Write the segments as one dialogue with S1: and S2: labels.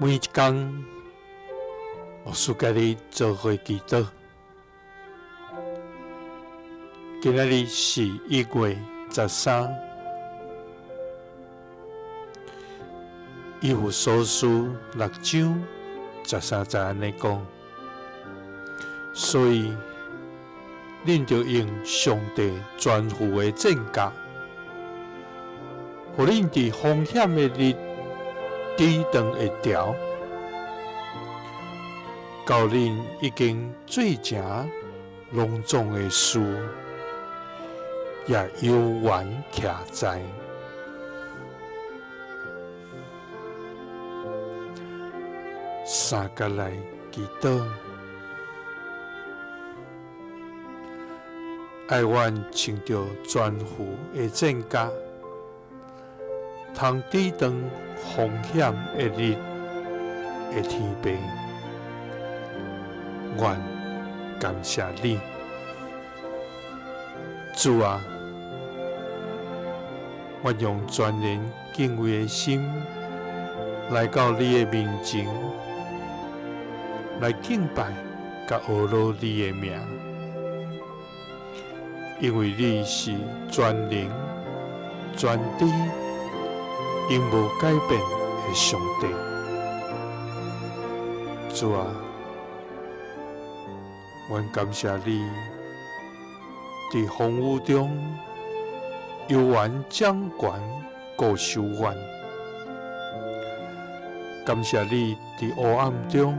S1: 每一工，牧師佮你做伙祈禱。今仔日是1月13，以弗所書6章13節按呢講，所以恁著用上帝全副的戰甲，予恁佇風險的日抵擋會牢，到恁已經做成攏總的事，也猶原徛在。三佮來祈禱，愛阮穿著全副的戰甲，通抵擋風險的日的天父，阮感謝你，主啊，阮用全然敬畏的心來到你的面前，來敬拜佮阿羅你的名，因為你是全能、全知、永無改變的上帝。主啊，阮感謝你，佇風雨中猶原掌權顧守阮，感謝你佇黑暗中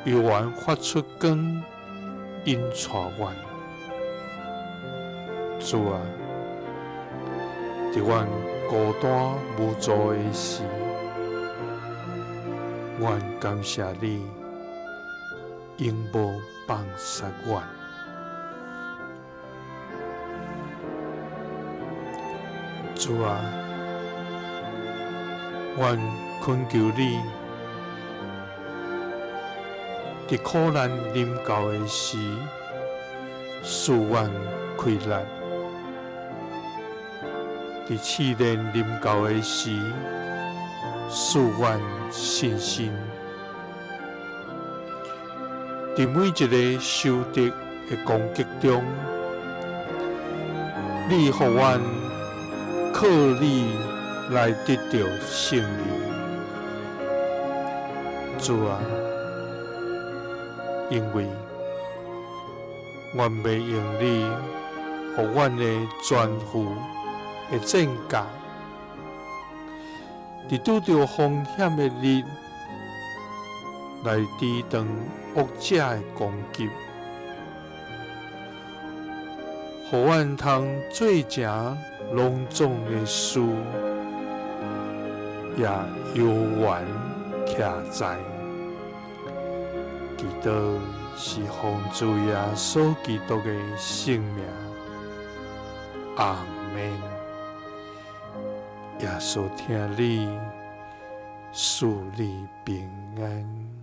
S1: 猶原發出光引帶阮。主啊，佇阮孤單無助的時，阮感謝你永無放捨阮。主啊，阮懇求你，佇苦難臨到的時，賜阮氣力；佇試煉臨到的時，賜阮信心。佇每一个仇敵的攻擊中，你予阮靠你來得著勝利。主啊，因為阮欲用你予阮的全副的戰甲，佇拄著風險的日來抵擋惡者的攻擊，予阮通做成攏總的事，也猶原徛在。祈禱是奉主耶穌基督的聖名，阿們。耶穌疼你，賜你平安。